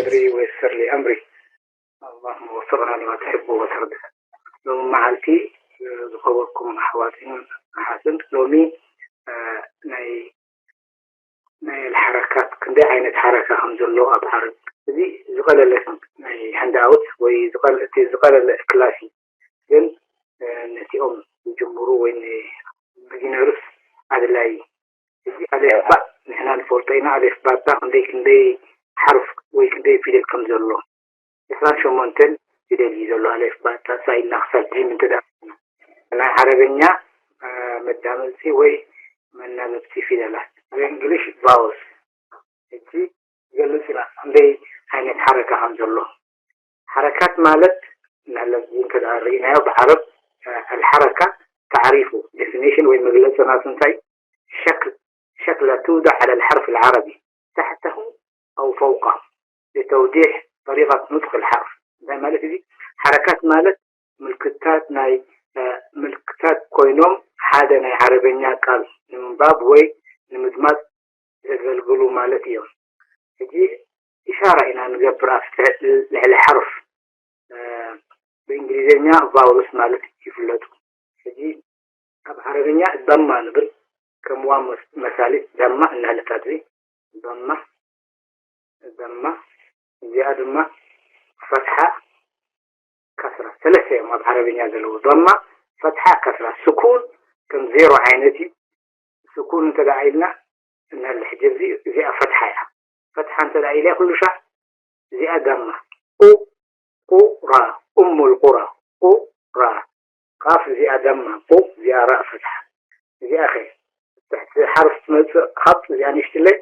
أمري ويسر لي أمري. اللهم وفقنا لما تحب وترضى. ሎሚ መዓልቲ ዝኸበርኩም ኣሕዋትን ኣሓትን፣ ሎሚ ናይ ናይ ሓረካት ክንደይ ዓይነት ሓረካ ከም ዘሎ ኣብ ዓረብ፣ እዚ ዝቐለለ ናይ ሃንዳውት ወይ ዝቐለ- እቲ ዝቐለለ ክላሲ፣ ግን ነቲኦም ዝጅምሩ ወይ ቢጊነርስ ኣድላይ። እዚ ኣሌፍ ባእ ንሕና ንፈልጦ ኢና። ኣሌፍ ባታ ክንደይ ክንደይ ሓርፍ ወይ ክንደይ ፊደል ከም ዘሎ፣ ዕስራን ሸሞንተን ፊደል እዩ ዘሎ። ኣሌፍ ባታ ሳይና ክሳብ ጂም እንተ ደኣ ናይ ዓረበኛ መዳመፅቲ ወይ መናበብቲ ፊደላት፣ ብእንግሊሽ ቫውልስ። ሕጂ ገልፅ ኢና ክንደይ ዓይነት ሓረካ ከም ዘሎ። ሓረካት ማለት ናለዚ እንተ ደኣ ርኢናዮ ብዓረብ፣ ኣልሓረካ ታዕሪፉ፣ ዴፊኒሽን ወይ መግለፂ ናቱ እንታይ? ሸክል ሸክለ ቱውዳ ዓለ ልሓርፍ ልዓረቢ ታሕተሁ ኣው ፈውቃ ሊተውዲሕ ጠሪቐት ኑጥቅ ልሓርፍ። እንታይ ማለት እዚ? ሓረካት ማለት ምልክታት ናይ ምልክታት ኮይኖም ሓደ ናይ ዓረበኛ ቃል ንምንባብ ወይ ንምድማፅ ዘገልግሉ ማለት እዮም። ሕጂ ኢሻራ ኢና ንገብር ኣብቲ ልዕሊ ሓርፍ። ብእንግሊዝኛ ቫውልስ ማለት ይፍለጡ። ሕጂ ኣብ ዓረብኛ ደማ ንብል፣ ከም ዋው መሳሊት ደማ እናለታት እዚ ደማ ደማ እዚኣ ድማ ፈትሓ ከስራ ሰለስተ እዮም ኣብ ዓረብኛ ዘለዉ። ደማ፣ ፈትሓ፣ ከስራ። ስኩን ከም ዜሮ ዓይነት እዩ። ስኩን እንተ ደኣ ኢልና እንሀለ ሕጂ እዚ እዚኣ ፈትሓ እያ። ፈትሓ እንተ ደኣ ኢለ ኩሉ ሻዕ እዚኣ ደማ። ቁ ቁራ ኡሙል ቁራ ቁራ። ቃፍ እዚኣ ደማ ቁ እዚኣ ራእ ፈትሓ። እዚኣ ኸ ትሕቲ ሓርፍ ትመጽእ ኻጥ እዚኣ ንእሽትለይ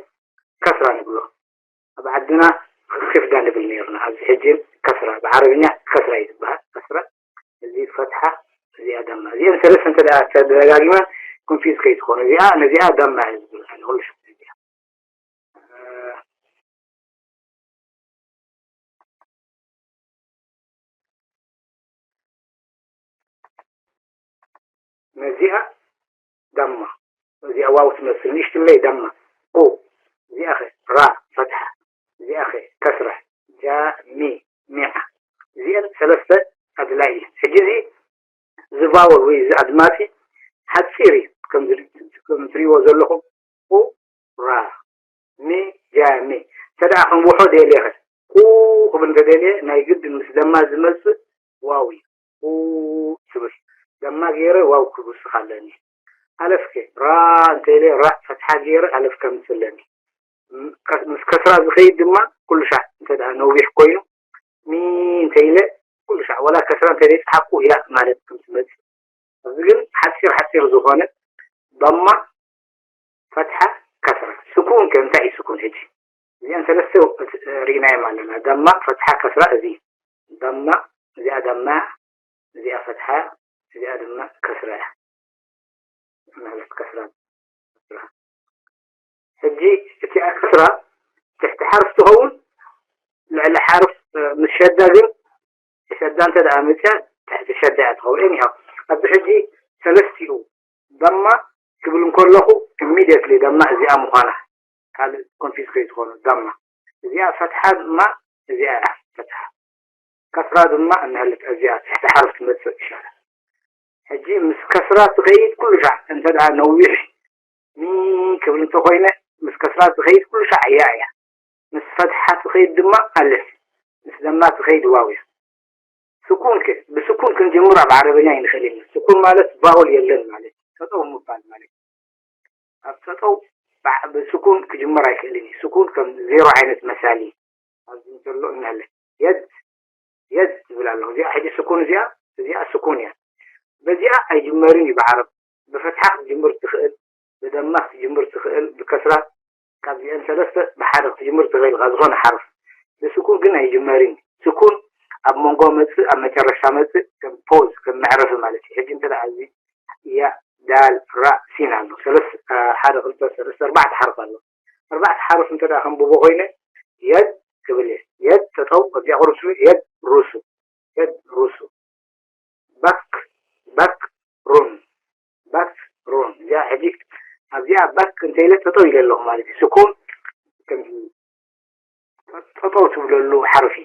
ከስራ ንብሎ። ኣብ ዓድና ኺፍዳ ንብል ነርና። ኣብዚ ሕጂ ከስራ ብዓረብኛ ከስራ እዩ ዝበሃል። ከስራ እዚ ፈትሓ እዚኣ ደማ። እዚአን ሰለስተ እንተ ደኣ ተደጋጊመን ኮንፊዝ ከይትኾኑ። እዚኣ ነዚኣ ደማ እየ ዝብል ኣነ ኩሉ ሻዕ እዚኣ። ነዚኣ ደማ እዚኣ ዋው ትመስል ንእሽትለይ ደማ ቁ እዚኣ ኸ ራ ፈትሓ እዚኣ ኸ ከስራ ጃ ሚ ሚዓ እዚአን ሰለስተ ኣድላይ እዩ። ሕጂ እዚ ዝቫወል ወይ እዚ ኣድማፂ ሓፂር እዩ። ከም ትሪእዎ ዘለኹም ቁ ራ ሚ ጃ ሚ። እንተ ደኣ ክንውሖ ደልየ ኸ ቁ ክብል እንተ ደልየ ናይ ግድን ምስ ደማ ዝመፅእ ዋው እዩ። ቁ ትብል ደማ ገይረ ዋው ክውስኽ ኣለኒ። ኣለፍ ከ ራ እንተ ኢለ ራእ ፈትሓ ገይረ ኣለፍ ከምፅእ ኣለኒ። ምስ ከስራ ዝኸይድ ድማ ኩሉ ሻዕ እንተ ደኣ ነዊሕ ኮይኑ ሚ እንተ ኢለ ኩሉ ሻዕ ወላ ከስራ እንተ ዘይፀሓፍኩ ያእ ማለት ከም ትመፅእ። ኣብዚ ግን ሓፂር ሓፂር ዝኾነ ደማ ፈትሓ ከስራ። ስኩን ከ እንታይ እዩ ስኩን? ሕጂ እዚኣን ሰለስተ ርኢናዮም ኣለና። ደማ ፈትሓ ከስራ እዚ ደማ እዚኣ ደማ እዚኣ ፈትሓ እዚኣ ድማ ከስራ እያ። ማለት ከስራ ከስራ። ሕጂ እቲኣ ከስራ ትሕቲ ሓርፍ ትኸውን ልዕሊ ሓርፍ ምስ ሸዳ ግን ሸዳ እንተ ደኣ መፅያ ትሕቲ ሸዳ እያ ትኸውን። ኒሃው ኣብዚ ሕጂ ሰለስቲኡ ደማ ክብል እንከለኹ ኢሚድየትሊ ደማ እዚኣ ምዃና ካልእ ኮንፊዝ ከይትኾኑ ደማ እዚኣ ፈትሓ ድማ እዚኣ እያ ፈትሓ። ከስራ ድማ እንሀለት እዚኣ ትሕቲ ሓርፍ ትመፅእ ይሻላል። ሕጂ ምስ ከስራ ትኸይድ ኩሉ ሻዕ እንተ ደኣ ነዊሕ ሚ ክብል እንተኾይነ ምስ ከስራ ትኸይድ ኩሉ ሻዕ ያ እያ። ምስ ፈትሓ ትኸይድ ድማ ኣለፍ። ምስ ደማ ትኸይድ ዋው እያ። ስኩን ከ ብስኩን ክንጅምር ኣብ ዓረበኛ ይንኽእል የለን። ስኩን ማለት ቫወል የለን ማለት እዩ። ጠጠው ምባል ማለት እዩ። ኣብ ጠጠው ብስኩን ክጅመር ኣይክእልን እዩ። ስኩን ከም ዜሮ ዓይነት መሳሊ ኣብዚ እንተሎ እናለ የድ የድ ይብል ኣለኹ። እዚኣ ሕጂ ስኩን እዚኣ እዚኣ ስኩን እያ። በዚኣ ኣይጅመርን እዩ ብዓረብ። ብፈትሓ ክትጅምር ትኽእል፣ ብደማ ክትጅምር ትኽእል፣ ብከስራ ካብዚአን ሰለስተ ብሓደ ክትጅምር ትኽእል ኢኻ ዝኾነ ሓርፍ። ብስኩን ግን ኣይጅመርን። ስኩን ኣብ መንጎ መጽእ ኣብ መጨረሻ መጽእ ከም ፖዝ ከም መዕረፊ ማለት እዩ። ሕጂ እንተ ደኣ እዚ ያ ዳል ራ ሲን ኣሎ ሰለስተ ሓደ ክልተ ሰለስተ ኣርባዕተ ሓርፍ ኣሎ። ኣርባዕተ ሓርፍ እንተ ደኣ ከንብቦ ኮይነ የድ ክብል እየ። የድ ተጠው ኣብዚኣ ቁሩብ ስሉ የድ ሩሱ የድ ሩሱ ባክ ባክ ሩን ባክ ሩን እዚኣ ሕጂ ኣብዚኣ ባክ እንተ ኢለ ጠጠው ኢለ ኣለኹ ማለት እዩ። ስኩን ከምዚ ጠጠው ትብለሉ ሓርፊ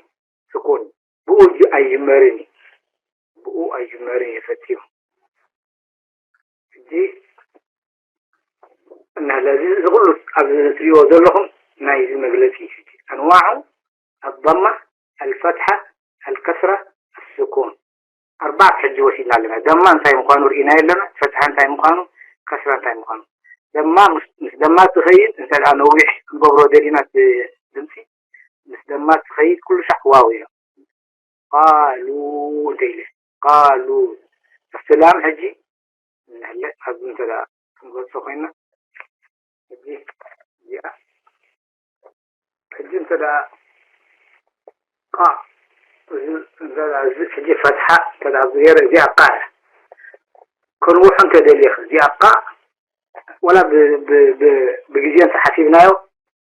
ስኩን ብኡ ጅ- ኣይጅመርን እዩ። ብኡ ኣይጅመርን እዩ ፈጺሙ። ሕጂ እና ለዚ እዚ ኩሉ ኣብዚ ትሪእዎ ዘለኹም ናይዚ መግለጺ እዩ። ሕጂ ኣንዋዑ ኣባማ ኣልፈትሓ ኣልከስራ ኣስኩን ኣርባዕተ ሕጂ ወሲድና ኣለና። ደማ እንታይ ምዃኑ ርኢና ኣለና። ፈትሓ እንታይ ምዃኑ፣ ከስራ እንታይ ምዃኑ። ደማ ምስ ምስ ደማ ትኸይድ እንተ ደኣ ነዊሕ ክንገብሮ ደሊና እቲ ድምፂ ምስ ደማ ትኸይድ ኩሉ ሻዕ ዋው እያ። ቃሉ እንተ ኢለ ቃሉ ኣሰላም ሕጂ ንሕለ ኣብዚ እንተ ደኣ ክንገልጾ ኮይና ሕጂ እዚኣ ሕጂ እንተ ደኣ ቃ እዚ እንተ ደኣ እዚ ሕጂ ፈትሓ እንተ ደኣ ኣብዚ ገይረ እዚኣ ቃ እያ። ክንውሑ እንተ ደሊኽ እዚኣ ቃ ወላ ብ- ብ- ብ- ብግዜ እንተ ሓሲብናዮ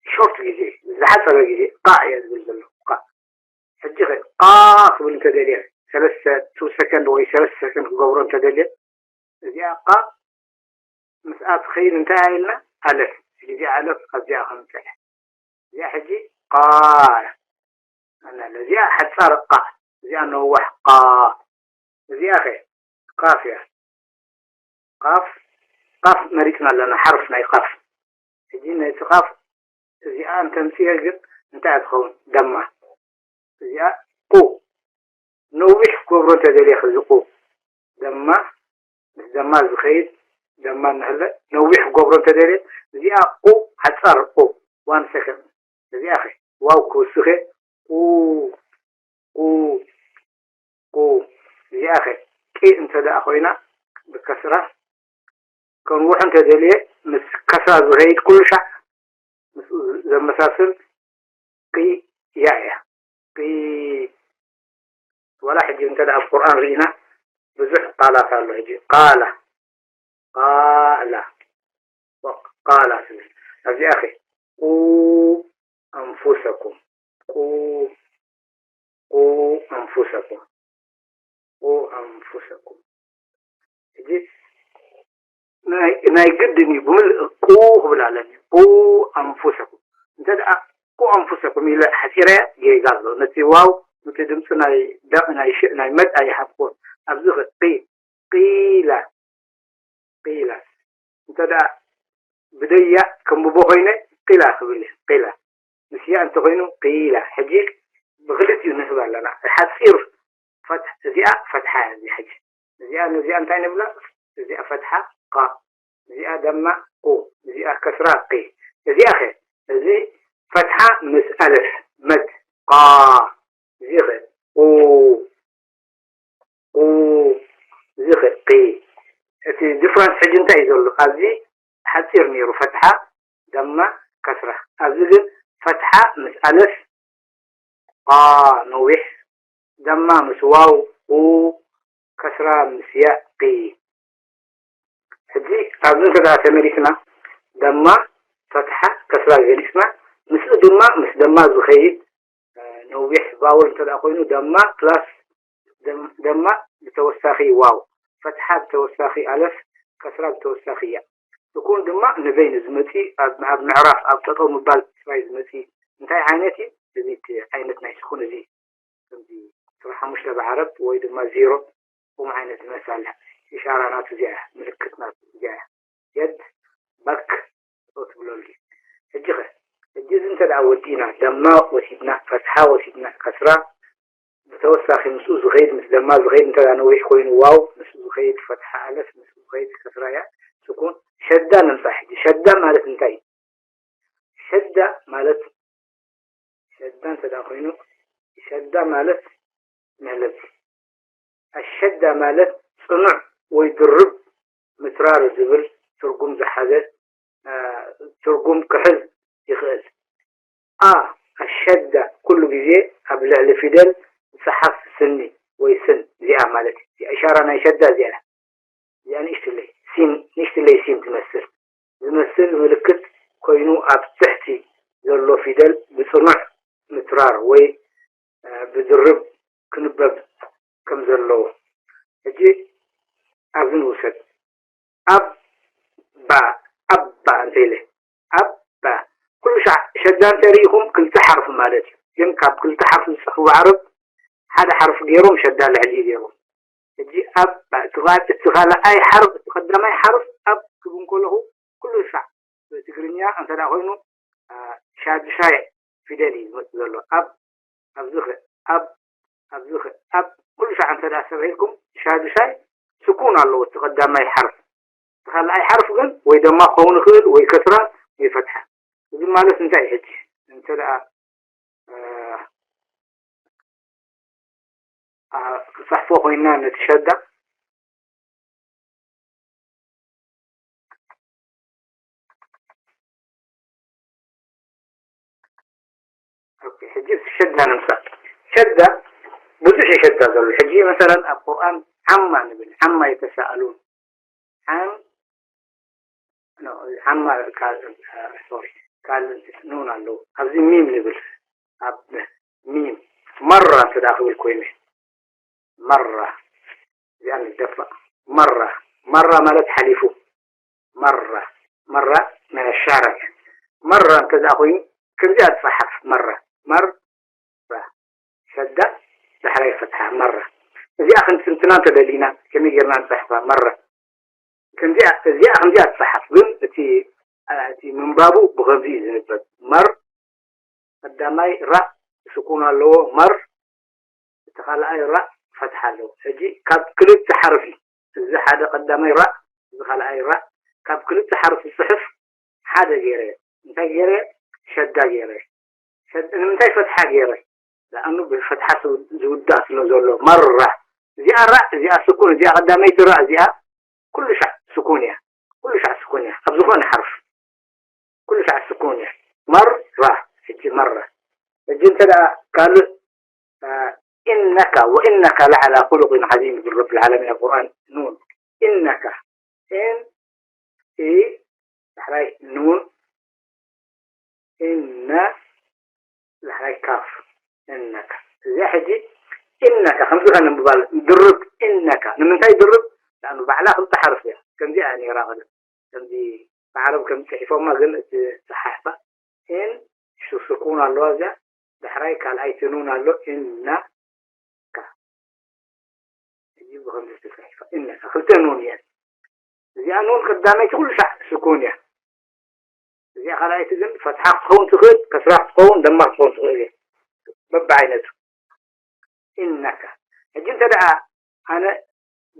ሾርት ግዜ ዝሓፀረ ግዜ ቃ እየ ዝብል ዘለኹ። ቃ ሕጂ ኸ ቃ ክብል እንተደልየ ሰለስተ ቱ ሰከንድ ወይ ሰለስተ ሰከንድ ክገብሮ እንተደልየ እዚኣ ቃ ምስኣ ትኸይድ እንታይ ኢልና ኣለፍ እዚ ኣለፍ ኣብዚኣ ከምፅሕ እዚኣ ሕጂ ቃ ኣናለ እዚኣ ሓፃር ቃ እዚኣ ነዋሕ ቃ እዚኣ ኸ ቃፍ እያ ቃፍ ቃፍ መሪፅና ኣለና ሓርፍ ናይ ቃፍ ሕጂ ነቲ ቃፍ እዚኣ እንተምፅኤ ግን እንታይ እያ ትኸውን ደማ እዚኣ ቁ ነዊሕ ክገብሮ እንተደልየ እዚ ቁ ደማ ምስ ደማ ዝኸይድ ደማ እናሃለ ነዊሕ ክገብሮ እንተደልየ እዚኣ ቁ ሓፃር ቁ ዋን ሰከንድ እዚኣ ኸ ዋው ክውስኸ ቁ ቁ ቁ እዚኣ ኸ ቂ እንተ ደኣ ኮይና ብከስራ ከንውሑ እንተደልየ ምስ ከስራ ዝኸይድ ኩሉ ሻዕ ምስኡ ዘመሳስል ቅያ እያ። ቅይ ዋላ ሕጂ እንተ ደኣ ኣብ ቁርኣን ርኢና ብዙሕ ቃላት ኣሎ። ሕጂ ቃላ ቃላ ቃላ ትብል ኣብዚኣ ኸ ቁ ኣንፉሰኩም ቁ ቁ ኣንፉሰኩም ቁ ኣንፉሰኩም ሕጂ ናይ ግድን እዩ ብምልእ ቁ ክብል ኣለኒ ቁ ኣንፉሰኩም እንተ ደኣ ቁ ኣንፉሰኩም ኢለ ሓፂረያ ጌጋ ኣሎ ነቲ ዋው ነቲ ድምፂ ናይ ዳእ ናይ ሽእ ናይ መድ ኣይሃብኩን ኣብዚ ኸ ቂ ቂላ ቂላ እንተ ደኣ ብደያ ከንብቦ ኮይነ ቂላ ክብል እየ ቂላ ምስ ያ እንተኮይኑ ቂላ ሕጂ ብክልቲኡ ንህብ ኣለና ሓፂር ፈትሕ እዚኣ ፈትሓ እያ እዚኣ ሕጂ እዚኣ ነዚኣ እንታይ ንብላ እዚኣ ፈትሓ ቃ እዚኣ ደማ ቁ እዚኣ ከስራ ቂ እዚኣ ኸ እዚ ፈትሓ ምስ ኣለፍ መድ ቃ እዚ ኸ ቁ ቁ እዚ ኸ ቂ እቲ ዲፍረንስ ሕጂ እንታይ እዩ ዘሎ ኣብዚ ሓፂር ነይሩ ፈትሓ ደማ ከስራ ኣብዚ ግን ፈትሓ ምስ ኣለፍ ቃ ነዊሕ ደማ ምስ ዋው ቁ ከስራ ምስ ያእ ቂ ሕጂ ኣብዚ እንተ ደኣ ተመሊስና ደማ ፈትሓ ከስራ ገሊፅና ምስኡ ድማ ምስ ደማ ዝኸይድ ነዊሕ ቫውል እንተ ደኣ ኮይኑ ደማ ፕላስ ደማ ብተወሳኺ ዋው ፈትሓ ብተወሳኺ ኣለፍ ከስራ ብተወሳኺ ያእ ስኩን ድማ ንበይኑ ዝመፂእ ኣብ ምዕራፍ ኣብ ጠጠው ምባል ጥራይ ዝመፂእ እንታይ ዓይነት እዩ እዚ ዓይነት ናይ ስኩን እዚ ከምዚ ስራ ሓሙሽተ ብዓረብ ወይ ድማ ዜሮ ቁም ዓይነት ዝመሳለ ኢሻራ ናቱ እዚኣ ምልክት ናቱ እዚኣ የድ ባክ ጠጠው ትብለሉ ሕጂ ኸ ሕጂ እዚ እንተ ደኣ ወዲእና ደማ ወሲድና ፈትሓ ወሲድና ከስራ ብተወሳኺ ምስኡ ዝኸይድ ምስ ደማ ዝኸይድ እንተ ነዊሕ ኮይኑ ዋው ምስኡ ዝኸይድ ፈትሓ ኣለፍ ምስኡ ዝኸይድ ከስራ እያ ስኩን ሸዳ ንምፃእ ሕጂ ሸዳ ማለት እንታይ እዩ ሸዳ ማለት ሸዳ እንተ ኮይኑ ሸዳ ማለት ማለት ኣሸዳ ማለት ፅኑዕ ወይ ድርብ ምትራር ዝብል ትርጉም ዝሓዘ ትርጉም ክሕዝ ይኽእል። ኣ ኣሸዳ ኩሉ ግዜ ኣብ ልዕሊ ፊደል ዝፀሓፍ ስኒ ወይ ስን እዚኣ ማለት እዩ። እዚኣ እሻራ ናይ ሸዳ እዚኣ እያ። እዚኣ ንእሽትለይ ሲን ንእሽትለይ ሲን ትመስል ዝመስል ምልክት ኮይኑ ኣብ ትሕቲ ዘሎ ፊደል ብፅኑዕ ምትራር ወይ ብድርብ ክንበብ ከም ዘለዎ ሕጂ ኣብዚ ንውሰድ። ኣባ ኣባ እንተ ኢለ ኣባ ኩሉ ሻዕ ሸዳ እንተሪኢኹም ክልተ ሓርፊ ማለት እዩ። ግን ካብ ክልተ ሓርፊ ዝፅሕፉ ዓረብ ሓደ ሓርፊ ገይሮም ሸዳ ልዕሊ ገይሮም። ሕጂ ኣብ እቲ ኻል-፣ እቲ ካልኣይ ሓርፍ፣ እቲ ቀዳማይ ሓርፍ ኣብ ክብል ከለኹ ኩሉ ሳዕ ብትግርኛ እንተ ደኣ ኮይኑ፣ አ፣ ሻዱሻይ ፊደል እዩ ዝመጽእ ዘሎ። ኣብ፣ ኣብዚ ኸ፣ ኣብ፣ ኣብዚ ኸ፣ ኣብ ኩሉ ሳዕ እንተ ደኣ ሰሚዕኩም ሻዱሻይ ስኩን ኣለዎ እቲ ቀዳማይ ሓርፍ። እቲ ካልኣይ ሓርፍ ግን ወይ ደማ ክኸውን ይኽእል ወይ ከስራ ወይ ፈትሓ። እዚ ማለት እንታይ እዩ ሕጂ? እንተ ደኣ፣ አ፣ አ፣ ክንጽሕፎ ኮይንና ነቲ ሸዳ፣ ኦኬ፣ ሕጂ እቲ ሸዳ ንምሳል፣ ሸዳ ብዙሕ እዩ ሸዳ ዘሎ። ሕጂ መሰለን ኣብ ቁርኣን ዓማ ንብል፣ ዓማ የተሳእሉን። ዓም፣ ኖ፣ ዓማ ካልእ፣ ሶሪ፣ ካልእ ኑን ኣለዎ። ኣብዚ ሚም ንብል፣ ኣብ ሚም፣ መራ እንተ ደኣ ክብል ኮይኑ፣ መራ፣ እዚኣ ንደፋእ። መራ፣ መራ ማለት ሓሊፉ። መራ፣ መራ ናይ ኣሻረፍ። መራ እንተ ደኣ ኮይኑ፣ ከምዚኣ ትጸሓፍ፣ መራ። መራ፣ ሸዳ፣ ዳሕራይ ፈትሓ፣ መራ። እዚኣ ክንትንትና እንተደሊና፣ ከመይ ጌርና ንጽሕፋ? መራ። ከምዚኣ፣ እዚኣ ከምዚኣ ትጸሓፍ፣ ግን እቲ፣ እቲ ምንባቡ ብኸምዚ እዩ ዝንበብ። መር፣ ቀዳማይ ራእ ስኩን ኣለዎ፣ መር፣ እቲ ካልኣይ ራእ ፈትሓ ኣለዎ። ሕጂ ካብ ክልተ ሓርፊ፣ እዚ ሓደ ቀዳማይ ራእ፣ እዚ ካልኣይ ራእ፣ ካብ ክልተ ሓርፊ ዝጽሕፍ ሓደ ገይረ። እንታይ ገይረ? ሸዳ ገይረ። ሸድ-፣ ንምንታይ ፈትሓ ገይረ? ለኣኑ ብፈትሓ ዝው-፣ ዝውዳእ ስለ ዘሎ። መራ። እዚኣ ራ፣ እዚኣ ስኩን፣ እዚኣ ቀዳመይቲ ራ፣ እዚኣ ኩሉ ሻዕ ስኩን እያ። ኩሉ ሻዕ ስኩን እያ። ኣብ ዝኾነ ሓርፍ ኩሉ ሻዕ ስኩን እያ። መራ። ሕጂ መራ። ሕጂ እንተ ደኣ ካልእ፣ አ፣ ኢነካ ወኢነካ ለዓላ ኹሉቂን ዓዚም ይብል ረብል ዓለሚን ኣብ ቁርኣን። ኑን። ኢነካ። ኢን፣ ኢ፣ ዳሕራይ ኑን፣ ኢነ፣ ዳሕራይ ካፍ፣ እነካ። እዚኣ ሕጂ ኢነካ ከምዚ ከነንብባ፣ ድርብ ኢነካ። ንምንታይ ድርብ? ለኣኑ ባዕላ ክልተ ሓርፍ እያ። ከምዚኣ እያ ነይራ ቅድም። ከምዚ ብዓረብ ከም ጽሒፎማ ግን እቲ ጽሓሕፋ ኢን ሹ-፣ ስኩን ኣለዋ እዚኣ። ዳሕራይ ካልኣይቲ ኑን ኣሎ፣ ኢነካ። ሕጂ ብኸምዚ ተጻሒፋ፣ ኢነካ። ክልተ ኑን እየን። እዚኣ ኑን ቀዳመይቲ ኩሉ ሻዕ ስኩን እያ። እዚኣ ካልኣይቲ ግን ፈትሓ ክትኸውን ትኽእል፣ ከስራ ክትኸውን፣ ደማ ክትኸውን ትኽእል እያ። በብዓይነቱ። ኢነካ። ሕጂ እንተ ደኣ ኣነ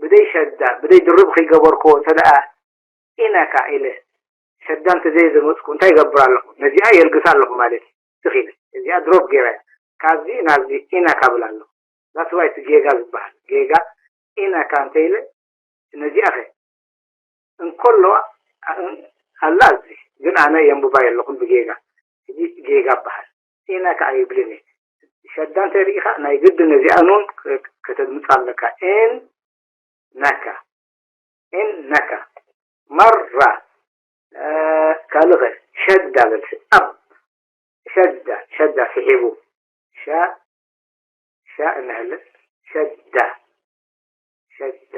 ብደይ ሸዳ፣ ብደይ ድርብ ከይገበርክዎ እንተ ደኣ ኢነካ ኢለ ሸዳ እንተ ዘይዘመጽኩ እንታይ ይገብር ኣለኹ? ነዚኣ የልግሳ ኣለኹ ማለት እዩ። ትኽ ኢለ። እዚኣ ድሮፕ ገይረ። ካብዚ ናብዚ ኢነካ ብል ኣለኹ። That's why እቲ ጌጋ ዝበሃል። ጌጋ ኢነካ እንተ ኢለ ነዚኣ ኸ እንከሎ ኣ-፣ ኣላ እዚ። ግን ኣነ የንብባ የለኹን ብጌጋ። እዚ ጌጋ በሃል። ኢነካ ኣይብልን እየ። ሸዳ እንተ ርኢኻ ናይ ግድን ነዚኣ ኑን ከ-፣ ከተድምጻ ኣለካ። ኢን ነካ። ኢን ነካ። መራ። እ፣ ካልእ ኸ? ሸዳ በል። ኣብ። ሸዳ፣ ሸዳ ስሒቡ። ሻ፣ ሻ እንሀለ። ሸዳ። ሸዳ።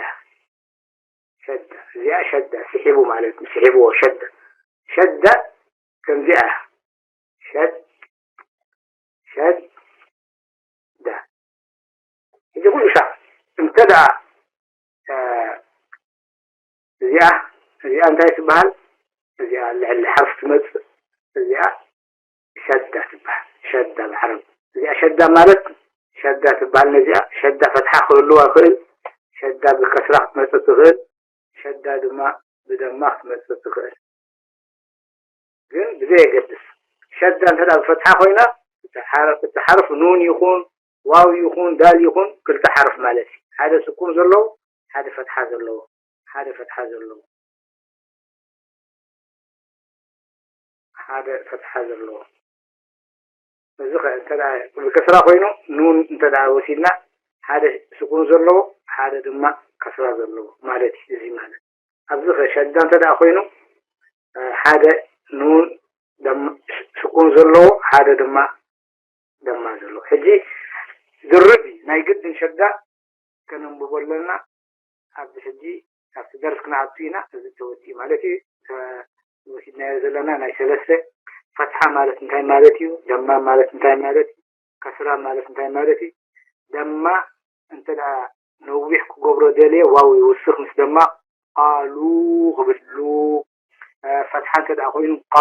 ሸዳ። እዚኣ ሸዳ ስሒቡ ማለት እዩ። ስሒብዎ ሸዳ። ሸዳ ከምዚኣ። ሸድ፣ ሸዳ። እዚ ኩሉ ሻዕ እንተ ደኣ፣ እ፣ እዚኣ፣ እዚኣ እንታይ ትበሃል? እዚኣ ልዕሊ ሓርፍ ትመጽእ። እዚኣ ሸዳ ትበሃል። ሸዳ ብዓረብ። እዚኣ ሸዳ ማለት ሸዳ ትበሃል። ነዚኣ ሸዳ ፈትሓ ክህልዋ ይኽእል። ሸዳ ብከስራ ክትመጽእ ትኽእል። ሸዳ ድማ ብደማ ክትመጽእ ትኽእል። ግን ብዘየገድስ፣ ሸዳ እንተ ደኣ ብፈትሓ ኮይና፣ እቲ ሓር-፣ እቲ ሓርፍ ኑን ይኹን፣ ዋው ይኹን፣ ዳል ይኹን፣ ክልተ ሓርፍ ማለት እዩ። ሓደ ስኩን ዘለዎ፣ ሓደ ፈትሓ ዘለዎ፣ ሓደ ፈትሓ ዘለዎ፣ ሓደ ፈትሓ ዘለዎ። እዚ ኸ እንተ ደኣ ብከስራ ኮይኑ፣ ኑን እንተ ደኣ ወሲድና፣ ሓደ ስኩን ዘለዎ፣ ሓደ ድማ ከስራ ዘለዎ ማለት እዩ። እዚ ማለት ኣብዚ ኸ ሸዳ እንተ ደኣ ኮይኑ፣ እ፣ ሓደ ኑን ደም-፣ ስኩን ዘለዎ፣ ሓደ ድማ ደማ ዘለዎ። ሕጂ ድርብ እዩ። ናይ ግድን ሸዳ ከነንብቦ ኣለና። ኣብዚ ሕጂ ኣብቲ ደርስ ክንኣቱ ኢና። እዚ ተወዲኡ ማለት እዩ። ተ-፣ ወሲድናዮ ዘለና ናይ ሰለስተ ፈትሓ ማለት እንታይ ማለት እዩ? ደማ ማለት እንታይ ማለት እዩ? ከስራ ማለት እንታይ ማለት እዩ? ደማ እንተ ደኣ ነዊሕ ክገብሮ ደልየ ዋው ይውስኽ ምስ ደማ ቃሉ ክብል ሉ። እ፣ ፈትሓ እንተ ደኣ ኮይኑ ቃ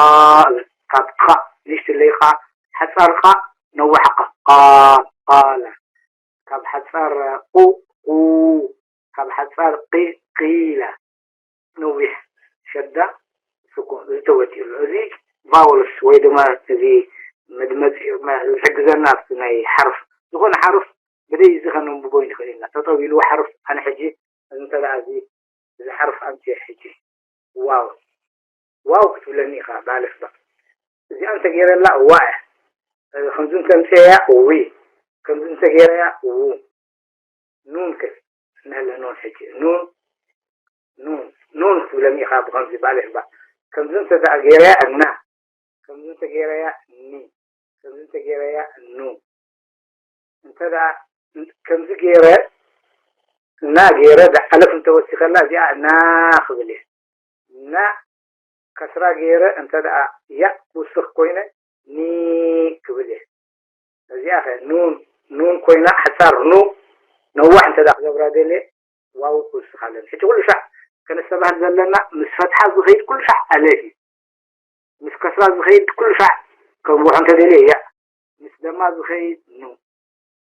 እብል። ካብ ቃ ንእሽትለይ ቃ ሓጻር ቃ ነዋሕ ቃ ቃ ቃለ። ካብ ሓጻር ቁ ቁ። ካብ ሓጻር ቂ ቂለ። ነዊሕ ሸዳ ስኩን እዚ ተወዲኡ ኣሎ። እዚ ቫወልስ ወይ ድማ እዚ መድመፂ ዝሕግዘና ኣብቲ ናይ ሓርፍ ዝኾነ ሓርፍ ብደይ እዚ ከነንብቦ ይንኽእል ኢና። ጠጠው ኢሉ ሓርፍ ኣነ ሕጂ እዚ እንተ ደኣ እዚ እዚ ሓርፍ ኣምፅየ ሕጂ ዋው ዋው ክትብለኒ ኢኻ ብኣለፍ ባ እዚኣ እንተገይረላ ዋ እያ። ከምዚ እንተምፅየያ ዊ ከምዚ እንተገይረያ ው ኑን ከ ነለ ኑን ሕጂ ኑን ኑን ኑን ክትብለኒ ኢኻ ብኸምዚ ብኣለፍ ባ ከምዚ እንተ ደኣ ገይረያ እና ከምዚ እንተ ገይረያ ኒ ከምዚ እንተ ገይረያ ኑ እንተ ደኣ ከምዚ ገይረ እና ገይረ ኣለፍ እንተወሲኸላ እዚኣ እና ክብል እየ እና ከስራ ገይረ እንተ ደኣ ያ ክውስኽ ኮይነ ኒ ክብል እየ እዚኣ ኸ ኑን ኑን ኮይና ሓጻር ኑ ነዋሕ እንተ ደኣ ክገብራ ደልየ ዋው ክውስኻለን ሕጂ ኩሉ ሻዕ ከነስተባህል ዘለና ምስ ፈትሓ ዝኸይድ ኩሉ ሻዕ ኣለፍ እዩ ምስ ከስራ ዝኸይድ ኩሉ ሻዕ ከንብቦ እንተደልየ እያ ምስ ደማ ዝኸይድ ኑ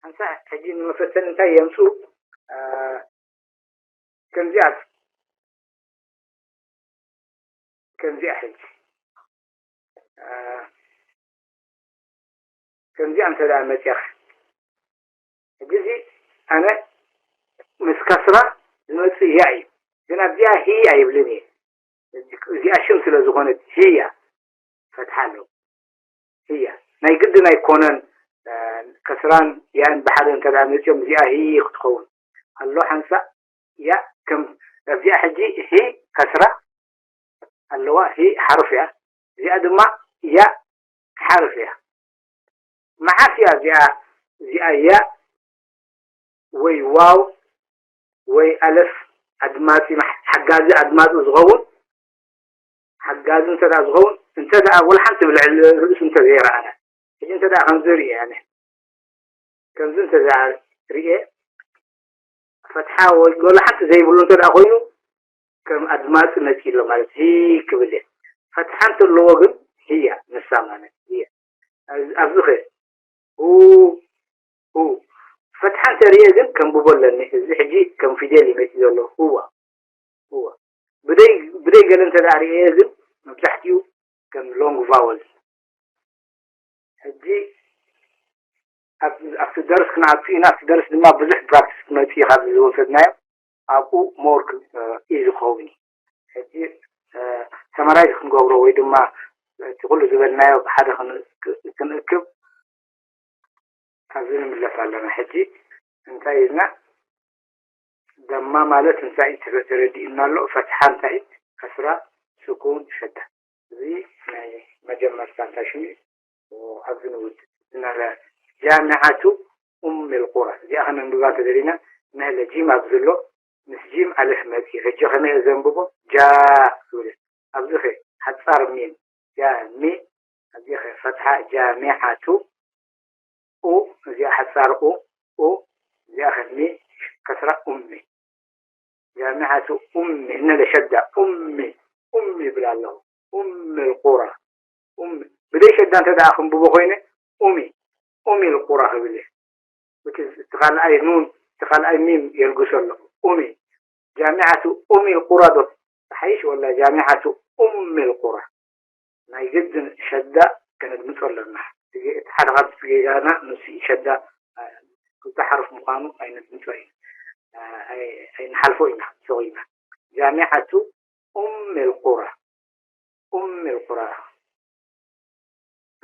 ሓንሳእ ሕጂ ንመፈተኒ እንታይ የምፅኡ ከምዚኣ ከምዚኣ ሕጂ ከምዚኣ እንተ ደኣ መፂኻ ሕጂ እዚ ኣነ ምስ ከስራ ዝመፅእ ያ እዩ ግን ኣብዚኣ ሂ ኣይብልን እየ እዚኣ ሽም ስለ ዝኾነት ሂ እያ ፈትሓ ኣለዎ ሂ እያ ናይ ግድን ኣይኮነን ከስራን ያእን ብሓደ እንተ ደኣ መፂኦም እዚኣ ሂ ክትኸውን ኣሎ ሓንሳእ ያ ከም ኣብዚኣ ሕጂ ሂ ከስራ ኣለዋ ሂ ሓርፍ እያ እዚኣ ድማ ያ ሓርፍ እያ መዓስ እያ እዚኣ እዚኣ ያ ወይ ዋው ወይ ኣለፍ ኣድማፂ ሓጋዚ ኣድማፂ ዝኸውን ሓጋዚ እንተ ደኣ ዝኸውን እንተ ደኣ ወላ ሓንቲ ብልዕሊ ርእሱ እንተ ዘይረኣና ሕጂ እንተ ደኣ ከምዚ ርእየ ኣነ ከምዚ እንተ ደኣ ርእየ ፈትሓ ወይ ወላ ሓንቲ ዘይብሉ እንተ ደኣ ኮይኑ ከም ኣድማፂ መፂ ኣሎ ማለት ሂ ክብል እየ ፈትሓ እንተለዎ ግን ህያ ንሳ ማለት ህያ ኣብዚ ኸ ኡ ኡ ፈትሓ እንተርእየ ግን ከንብቦ ኣለኒ እዚ ሕጂ ከም ፊደል እዩ መፂ ዘሎ እዋ እዋ ብደይ ብደይ ገለ እንተ ደኣ ርእየ ግን መብዛሕትኡ ከም long vowels ሕጂ ኣብቲ ደርስ ክንኣቱ ኢና ኣብቲ ደርስ ድማ ብዙሕ practice ክመፅእ እዩ ካብዚ ዝወሰድናዮ ኣብኡ more እዩ ዝኸውን እዩ ሕጂ summarize ክንገብሮ ወይ ድማ እቲ ኩሉ ዝበልናዮ ብሓደ ክንእክብ ኣብዚ ንምለስ ኣለና ሕጂ እንታይ ኢልና ደማ ማለት እንታይ ተረዲእና ኣሎ ፈትሓ እንታይ ከስራ ስኩን ሸዳ እዚ ናይ መጀመርታ እንታይ ሽሙ ኣብዚ ንውድ እናለ ጃሚዓቱ ኡም ልቁራ እዚኣ ከነንብባ ተደሊና ነህለ ጂም ኣብዚ ዘሎ ምስ ጂም ኣልፍ መፂ ሕጂ ከመይ ዘንብቦ ጃ ዝብል ኣብዚ ኸ ሓፃር ሚም ጃ ሚ ኣብዚ ኸ ፈትሓ ጃሚዓቱ ኡ እዚኣ ሓፃር ኡ ኡ እዚኣ ከ ሚ ከስራ ኡሚ ጃሚዓቱ ኡሚ እነለ ሸዳ ኡሚ ኡሚ ይብል ኣለኹ ኡሚ ልቁራ ኡሚ ብደይ ሸዳ እንተ ደኣ ክንብቦ ኮይነ ኡሚ ኡሚ ልቁራ ክብል እየ እቲ ካልኣይ ኑን እቲ ካልኣይ ሚም የልግሶ ኣለኹ ኡሚ ጃሚዓቱ ኡሚ ልቁራ ዶ ትሓይሽ ወላ ጃሚዓቱ ኡሚ ልቁራ ናይ ግድን ሸዳ ከነድምፆ ኣለና እቲ ሓደ ካብቲ ጌጋና ንሱ ሸዳ ክልተ ሓርፍ ምዃኑ ኣይነድምፆ ኢና ኣይንሓልፎ ኢና ሱቕ ኢና ጃሚዓቱ ኡም ልቁራ ኡም ልቁራ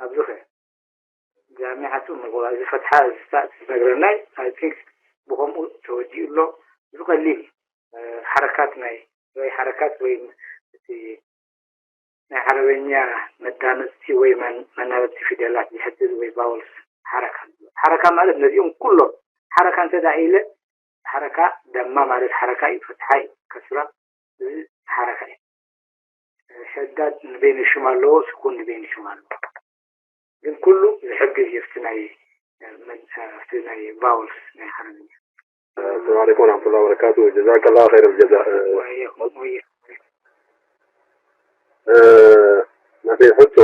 ኣብዚ ኸ ጃሚዓቱ ኡም ልቁራ እዚ ፈትሓ ዝነግረናይ I think ብኸምኡ ተወዲኡ ኣሎ እዚ ቀሊል እዩ ሓረካት ናይ ወይ ሓረካት ወይ እቲ ናይ ዓረበኛ መዳመፅቲ ወይ መናበብቲ ፊደላት ዝሕግዝ ወይ vowels ሓረካ ሓረካ ማለት ነዚኦም ኩሎም ሓረካ እንተ ኢለ ሓረካ ደማ ማለት ሓረካ እዩ ፈትሓ እዩ ከስራ እዚ ሓረካ እዩ ሸዳድ ንበይነ ሽም ኣለዎ ስኩን ንበይነ ሽም ኣለዎ ግን ኩሉ ዝሕግዝ እዩ። ኣብቲ ናይ መን ኣብቲ ናይ ቫውልስ ናይ ሓረኛ። السلام عليكم ورحمة الله وبركاته. جزاك الله خير الجزاء. ወየኹም ወየ ናተይ ሕቶ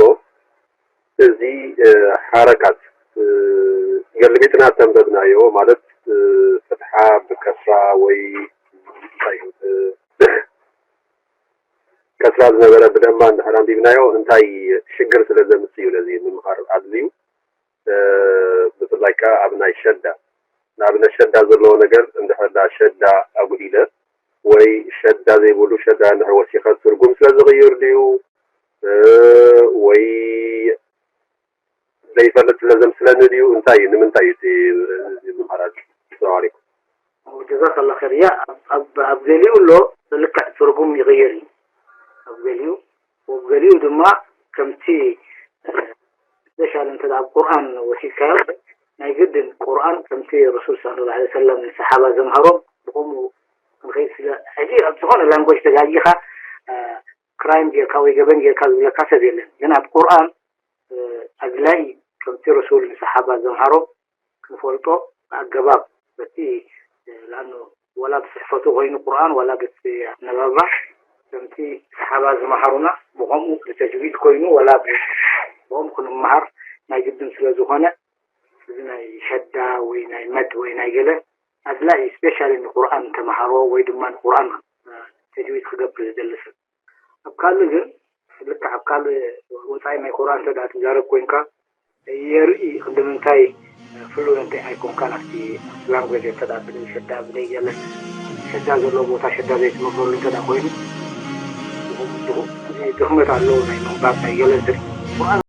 እዚ ሓረካት ገልቢጥና ተንበብናዮ ማለት ፍትሓ ብከስራ ወይ እንታይ እዩ፣ ከስራ ዝነበረ ብደማ እንድሕር ኣንቢብናዮ እንታይ ሽግር ስለ ዘምጽእ እዩ ነዚ ምምሃር ኣድልዩ። ብፍላይ ከዓ ኣብ ናይ ሸዳ ንኣብነት ሸዳ ዘለዎ ነገር እንድሕር ዳ ሸዳ ኣጉዲለ ወይ ሸዳ ዘይብሉ ሸዳ እንድሕር ወሲኸ ትርጉም ስለ ዝቕይር ድዩ ወይ ዘይፈልጥ ስለ ዘምስለኒ ድዩ እንታይ እዩ ንምንታይ እዩ እቲ ምምሃር ኣድልዩ? ሰላም ዓለይኩም። ጀዛከላ ኸይር። ያ ኣብ ገሊኡ ኣሎ ልክዕ ትርጉም ይቕይር እዩ ኣብ ገሊኡ፣ ወብ ገሊኡ ድማ ከምቲ ስፔሻል እንተ ኣብ ቁርኣን ወሲድካዮ ናይ ግድን ቁርኣን ከምቲ ረሱል ስለ ላ ሰለም ንሰሓባ ዘምሃሮም ብኸምኡ ክንኸይድ ስለ ሕጂ ኣብ ዝኾነ ላንጎጅ ተጋጊኻ ክራይም ጌርካ ወይ ገበን ጌርካ ዝብለካ ሰብ የለን። ግን ኣብ ቁርኣን ኣድላይ ከምቲ ረሱል ንሰሓባ ዘምሃሮም ክንፈልጦ ኣገባብ በቲ ለኣኑ ወላ ብፅሕፈቱ ኮይኑ ቁርኣን ወላ በቲ ኣነባባ ከምቲ ሰሓባ ዝመሃሩና ብኸምኡ ብተጅዊድ ኮይኑ ወላ ብኦም ክንመሃር ናይ ግድን ስለ ዝኾነ እዚ ናይ ሸዳ ወይ ናይ መድ ወይ ናይ ገለ ኣድላይ ስፔሻሊ ንቁርኣን ተመሃሮ ወይ ድማ ንቁርኣን ተጅዊድ ክገብር ዝደሊ ሰብ ኣብ ካልእ ግን ልክዕ ኣብ ካልእ ወፃኢ ናይ ቁርኣን እንተ ትዛረብ ኮይንካ የርኢ ክንዲ ምንታይ ፍሉንት ኣይኮንካን ኣብቲ ላንጉጅ እንተ ብዘይ ሸዳ ብዘይ ገለ ሸዳ ዘለዎ ቦታ ሸዳ ዘይትመበሉ እንተ ኮይኑ ድኽመት ኣለዎ ናይ ምንባብ ናይ ገለ ዝር ቁርኣን